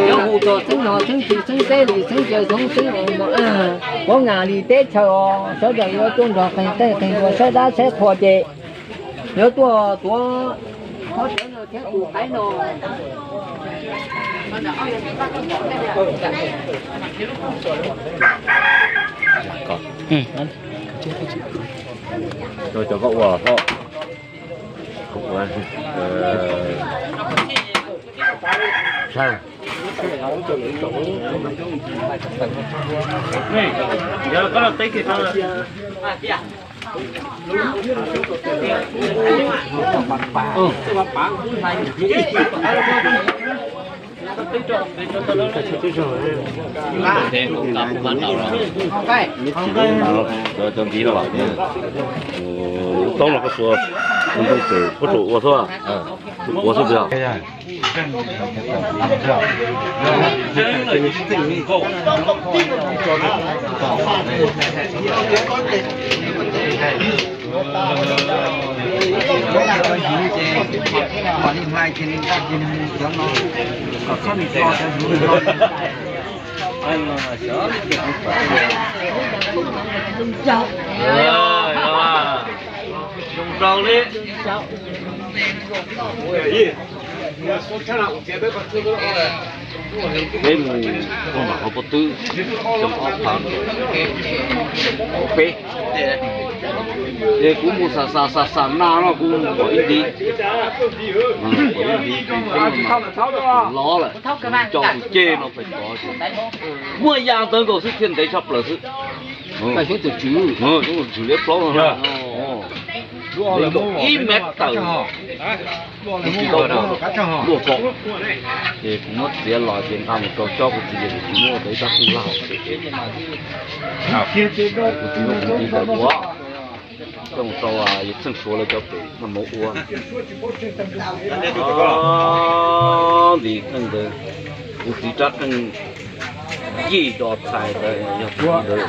Yuav hu txog xeeb no xeeb tsis xeeb teb li xeeb caw xeeb xeeb, puab ngas li teb chaws os, sawv daws yuav tuaj nrog qeeg qeej qeeg dua saib dab saib qhua ces yuav tuaj tuav qhov cawv no thiab tus qaib no. Cov koj ua hoj. Cov ntxiv no, toob no koj xuas, koj tsuas ua xwb, ua xwb pes. Zoo rau li. Peb mus ua mam hauv pob twb xyoo ob phav peb, ces kuv mus xa xa xa xa na no kuv mus pom ib ntiv, pom ib ntiv lov lawm, coj tus ceg no pes tod ces muaj ya ntawd nkaus xwb thiaj ntev tshaj plaws xwb. Tus tswv liab plaub no, ib mev tawm, tsis tau luaj ko. Ces kuv muab txiav los ces nqa mus rau cob kuv txiv, ces kuv txiv muab ua tau ib rab tug laj hauv. Kuv txiv muab kuv txiv tawm ua, coj mus rau yawg Txheej Suav lawv cov pem noj mov ua. Ntiv qeej ntawd, kuv txiv rab qeej yij do txhais ntawd yog ntawd.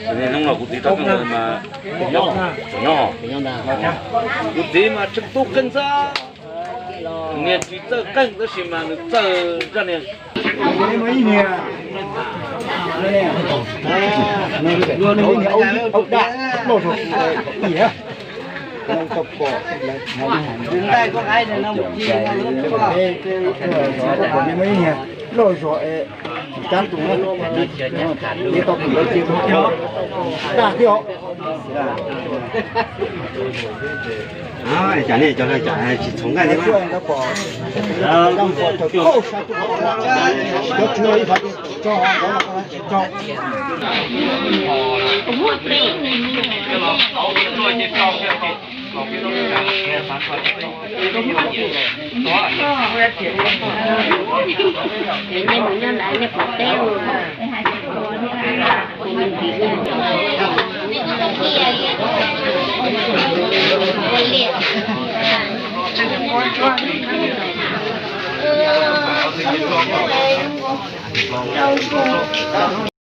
Hnub no kuv txiv rab qeej ntawd mas nyob, kuv txiv mas tsheej tub qeej xwb. Niag tsis txawj qeej tab sis mas nws txawj zaj niag. Loj zog, tau kuv lawv cia dag thiab os. Cas nej cov neeg cas tsis txhoov nqaij thiab? Cov tswv ib qhov tso,